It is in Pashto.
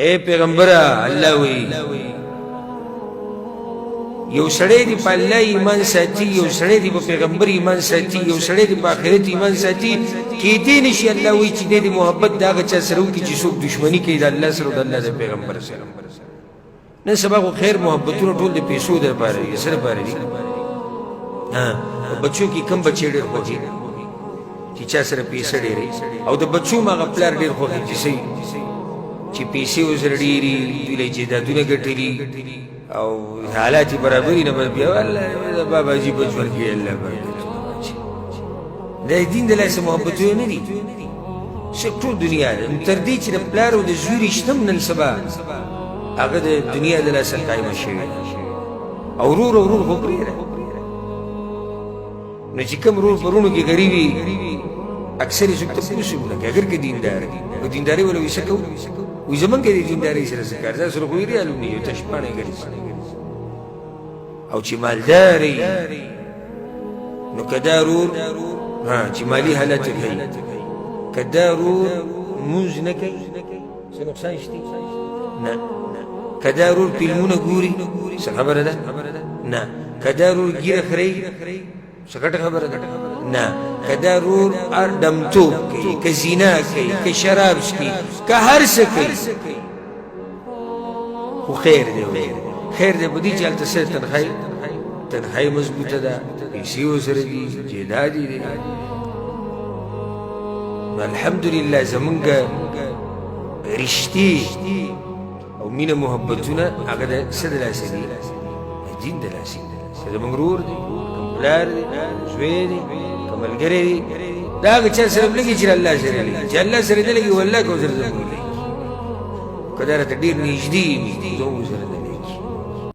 اے پیغمبره، الله وی، یو سړی دی په الله ایمان ساتي، یو سړی دی په پیغمبر ایمان ساتي، یو سړی دی په آخرت ایمان ساتي، کېدی نشي، الله وایي، چې دی محبت د هغه چا سره وکړي چې څوک دښمني کوي د الله سره او د الله د پیغمبر سره. نن سبا خو خیر محبتونه ټول د پیسو دپاره دي، څه دپاره دي؟ په بچو کې کم بچی ډېر خوښي چې چا سره پیسې ډېرې، او د بچو هم هغه پلار ډېر خوښي چې څه چې پیسې ورسره ډېري، دوی له جایدادونه ګټلي او حالات یې برابري نه، بس بیا والله بابا جي بچ ورکړي، الله برکت. د دین د لاسه محبتونه نه دي، څه ټول دنیا ده. تر دې چې د پلار او د زوی رشته هم نن سبا هغه د دنیا د لاسه قایمه شوې ده، او ورور او ورور خو پرېږده. نو چې کوم ورور په وروڼو کې غریب وي، اکثر یې څوک تپوس هم نه کوي، اګر که دیندار دي. په دیندارۍ وله وایي څه کوو؟ وایي زمونږ د دیندارۍ سره څه کار؟ ځان سره خو یې ریال هم نه، یو تش پاڼې ګرځي. او چې مالدار نو که دا ورور ها چې مالي حالت یې کوي، که دا ورور لمونځ نه کوي، څه نقصان شته؟ نه. که دا ورور فلمونه ګوري، څه خبره ده؟ نه. که دا ورور ږیره خرېي، څه غټه خبره ده؟ نه. که دا ورور ډمتوب کوي، که زنا کوي، که شراب څښي، که هر څه کوي، خو خیر دی، خیر دی په دې چې هلته څه تنخوا یې مضبوطه ده، پیسې ورسره دي، جایداد یې دی. نو الحمدلله زمونږ رشتې او مینه محبتونه هغه د څه د لاسه دي؟ د دین د لاسه دي. که زمونږ ورور دی، کوم پلار دی، زوی دی، کوم ملګری دی، دا هغه چا سره هم لګي چې الله سره لګي. چې الله سره نه لګي، والله که ورسره زمونږ لګي، که دا راته ډېر نږدې وي، زمونږ سره نه.